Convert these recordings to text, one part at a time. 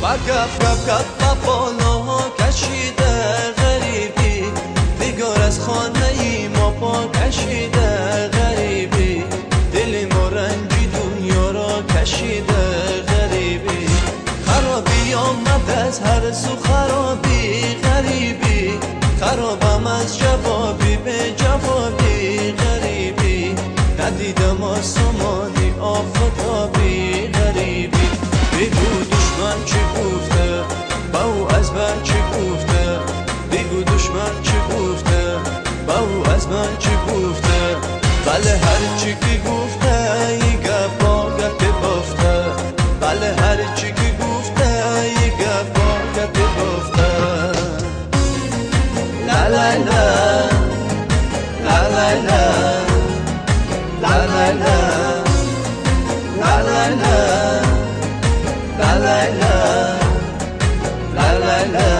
با گپ گپ گپ با بالا کشیده غریبی، نگار از خانه ای ما پا کشیده غریبی، دل ما رنجی دنیا را کشیده غریبی، خرابی آمد از هر سو خرابی غریبی، خرابم از جوابی به جوابی غریبی، ندیدم آسمانی آفتابی غریبی. بگو دشمن چی گفته با او از من چی گفته، بگو دشمن چی گفته با او از من چی گفته، بله هر چی که گفته ای گپ با گپ بافته، بله هر چی که گفته ای گپ با گپ بافته. لا لا لا لا لا لا لا لا لا لا لا لا لا لا لا لا لا.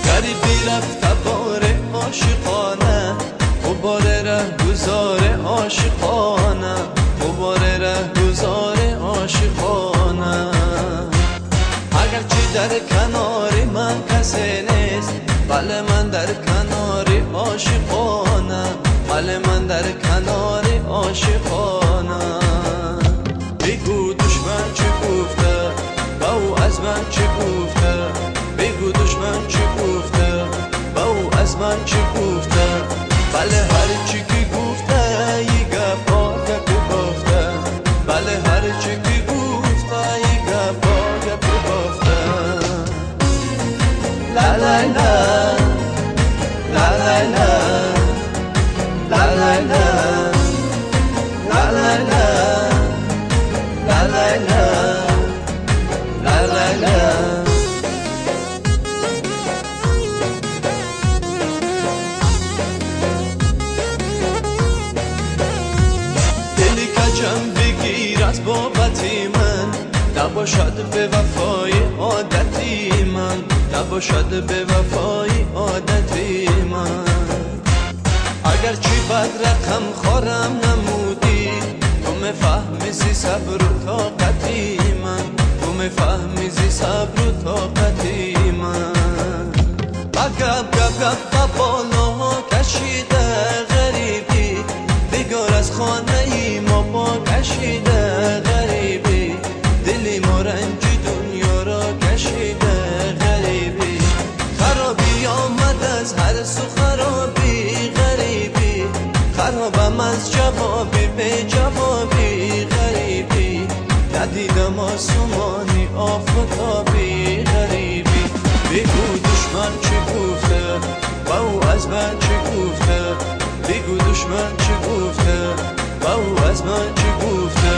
غریبی رفت بار عاشقانه، غبار رهگذار عاشقانه، غبار رهگذار عاشقانه. اگرچه در کنار من کسی نیست، بله من در کنار عاشقانه، بله من در کنار عاشقانه. بگو دشمن چی گفته با او از من چی گفته، بگو دشمن چی گفته با او از من چی گفته، بله هر چی که گفته ای گپ با گپ بافته، بله هر چی که گفته ای گپ با گپ بافته. لا لا لا لا لا لا لا لا لا لا لا لا لا لا لا لا لا. دلی کجم بگیر از بابتی من، نباشد به وفای عادتی من، نباشد به وفای عادتی من. اگرچه بد رقم خارم نمودی، تو میفهمی زی صبر و طاقتی من، تو میفهمی زی صبر و طاقتی من. با گپ گپ گپ با بالا کشیده غریبی، نگار از خانه ای ما پا کشیده غریبی، دل ما رنج دنیا را کشیده غریبی، خرابی آمد از هر سو خرابی غریبی، خرابم از جوابی به جوابی غریبی، ندیدم آسمانی آفتابی غریبی. بگو دشمن چی گفته با او از من چی گفته، بگو دشمن چی گفته با او از من چی گفته،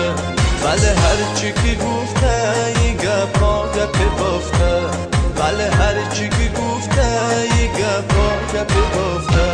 بله هر چی که گفته ای گپ با گپ بافته، بله هر چی که گفته ای گپ با گپ بافته.